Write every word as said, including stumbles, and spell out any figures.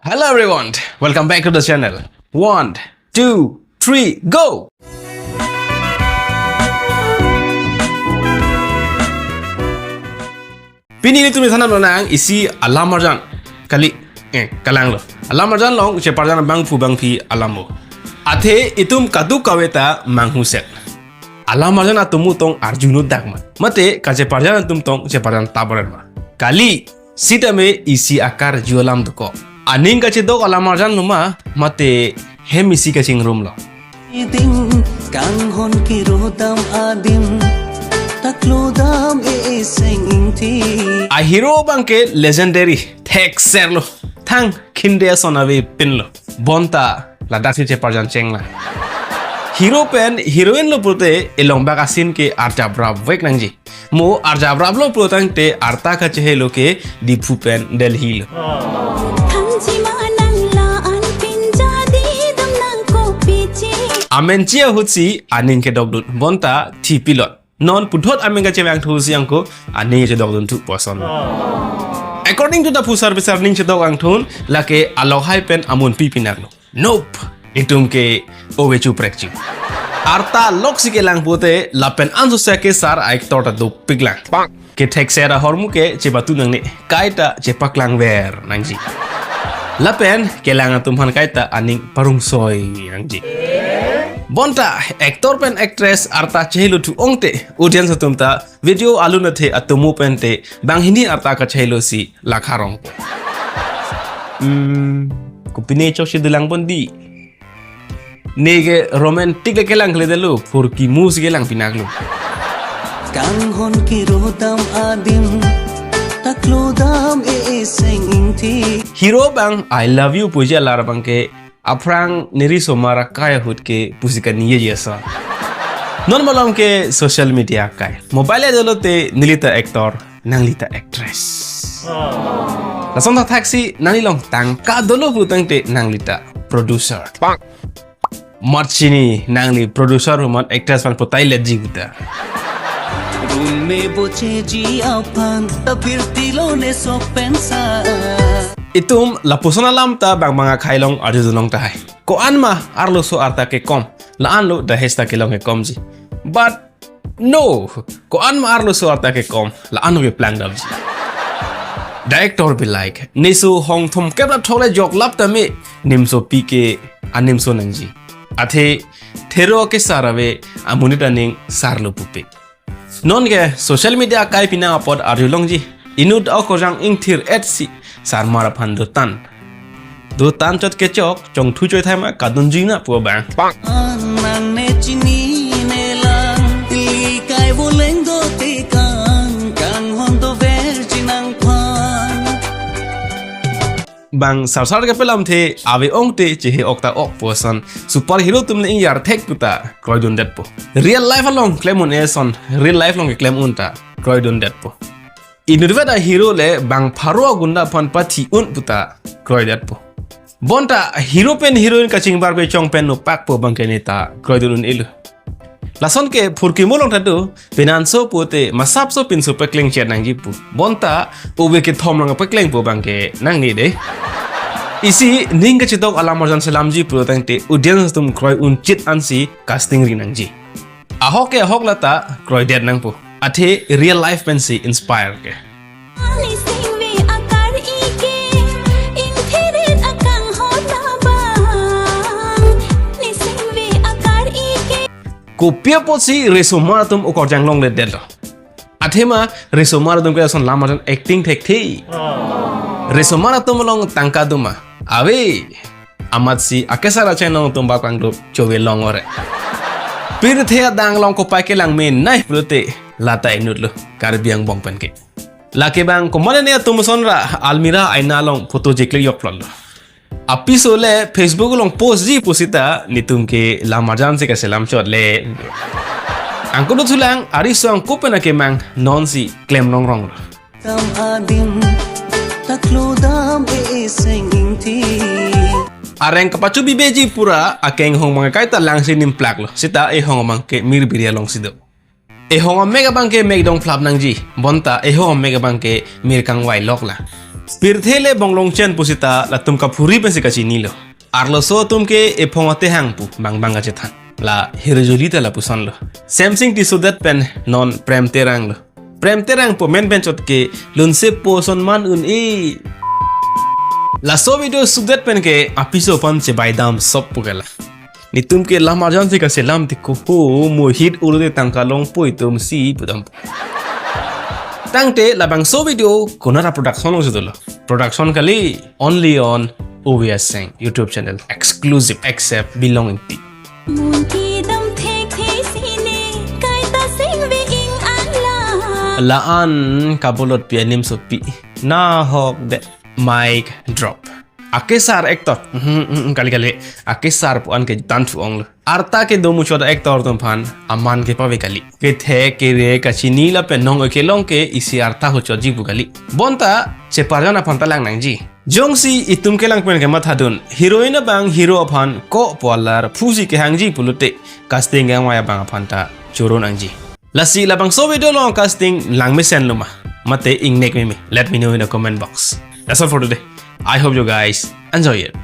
Hello everyone, welcome back to the channel. One, two, three, go! Pini nelitum thanam lonang isi alam arjan. Kali, eh, kalanglo. Alam arjan along cheparjan abangphu abangphi alam o. Athe itum kadokave ta manghuset. Alam arjan atum tong arjunut dak ma. Mate kacheparjan atum tong cheparjan tabaran ma. Kali, sitame isi akarju alam dokok. Aning kachedok alam arjan lo ma, mate hem isi kachingrum lo. Ding kanghon kirodam adim, taklodam e seng ingti. A hero abangke legendary, thekser lo. Thang khinde ason avepin lo. Bonta ladak si cheparjan chenglang. Hero pen heroine lo pulote elongbak a-scene ke arjaprap vek nangji. Mo arjaprap lo pulo tangte arta kachehelo ke Diphu pen Delhi lo. Thangji ma nang la-an pinja di dam nang kopi che. Amen chi ahut si aning kedokdun. Bonta thipilot. Non puthot amen kachevang thu si angko aning chedokdun thu puson. According to the phusar bisar ning chedok angthun lake alokhai pen amun pi pinaklo. Nope. Itum ke ove chuprek chu. Arta lok si kelang pulote lapen ansose ke sar a-actor ta dopik lang. Kethekser ahormu ke chepatu nangne, kaita chepaklangver nangji. Lapen kelang atum aphan kaita aning parungsoi nangji. Bonta actor pen actress arta chehelo thu ongte audience atum ta video alun athe atomo pente banghini arta kachehelo si lakharong. Hmm, kopine chok si dolang pon di. Ne ke romantic le kelang kledetlo, phurkimo si kelang pinaklo. Kanghon kirodam adim, taklodam e seng ingti. Hero abang I love you puji alar abangke aphrang neri somar akai ahut ke pusi kaningje jesa. Non malom ke social media akai. Mobile dolo te neli ta actor, nangli ta actress. Lason thakthak si nangli along tangka dolo pu tangte nangli ta producer. Marchini nangli producer human actress aphan potai letji kita. Room me boche ji aphan, ta pirti lo ne sok pensa. Itum lapuson alam ta bang bang akhai along arjudun long tahai. Ko-an ma arloso arta kekom, la-an lo dahej ta kelong kekomji. But no, ko-an ma arloso arta kekom, la-an lo keplang damji. Director be like, neso hong thomkep ra thole joklap tame, nimsopi ke animso nangji. Athe thero ke sar ave, amonit aning sar lo pupe. Non ke social media akai pina apot arjulongji. Inut akorjang ingthir-et si sarmar aphan dotan. Dotan chot kechok, chongthu choi thai ma kadunji na pu abang. Nang ne chini ne lang, ti kai voleng do te kang, kanghon dover ji nangphan. Bang sarsar kepelamthe ave ongte chehe ok ta ok puson. Superhero atum le ingyar thek puta kroidundetpo. Real life along klem un-e ason, real life along keklem un ta kroidundetpo. Inutvet a-hero le bang pharo agunda aphan pathi un puta kroidetpo. Bonta hero pen heroine kachingbar pechong pen nopak pu abangke neta kroidun un-elo. Lason ke phurkimo along ta do, penanso pulote masapso pinso pekleng chet nangji pu. Bonta ove kethom along pekleng pu abangke nangne de. Isi ning kachedok alam arjan selamji pulo tangte audience atum kroi unchit ansi casting ri nangji. Ahok ke ahok lata kroidet nangpo. Athe real life pensi inspire ke. Nisingve akar ike, ingthirit akanghon abang. Nisingve akar ike. Kopi apotsi resomar atum okorjang longledetlo. Athema resomar atum ke ason lam arjan acting thekthe. Resomar atum along tangka doma. Ave. Amatsi akesar acheng nong tum bak pangdup chove long ore. Pirthe adang along kopai kelang me nai pulote lata inutlo Karbi angbong pen ke. Lake bang komane ne atum ason ra almirah aina along photo jiklik yok plot lo. Apiso le Facebook along post ji pusita nitum ke lam arjan si kaselam chot le. Angkudu thulang ari song kopen akemang nonsi klem rongrong lo. Tam adim, taklo dam e seng ingti. Areng kapachu bibeji pura, akeng hong mangai kaita langsi nimplak lo. Sita ehong abangke mir biri alongsi do. Ehong amek abangke mek dong phlap nangji. Bonta ehong amek abangke mir kangvai lok la. Pirthe le bonglong chen pusita latum kaphuri pensi kachinilo. Arloso atum ke ephong atehang pu bang bang kachethan. La hirjuli ta lapusonlo. Semsing Tisso det pen non Prem Terang lo. Prem Terang pu amen pen chot ke lunse po ason man un-e. Laso video sukdet pen ke apiso aphan chebaidam sop pu ke la. Netum ke lam arjan si kaselam ti ko ho, mohit urute tangka longpo itum si pudam. Tangte labangso video konat a-production alongsi dolo. Production kali, only on O V S Sing YouTube channel, exclusive, except Bilong Ingti. Monkey dam thek thek sine, kaita sing ve ing an la. La-an kabolot pi anim sopi. Nahok de. Mic drop. Akesar actor. Mhm, mhm, kali kali. Akesar pu an ke tan thu ong lo. Arta kedo muchot actor atum aphan aman kepave kali. Kethe kere kachini lapen nong kelong ke isi arta hochotji pu kali. Bonta cheparjan aphan ta lang nangji. Jongsi itum kelang pen kemathadun, heroine abang hero aphan ko pu alar phusi kehangji pulote, casting kangvai abang aphan ta choro nangji. Lasi labangso video along casting langmesen lo ma, mate ingnek meme? Let me know in the comment box. That's all for today. I hope you guys enjoy it.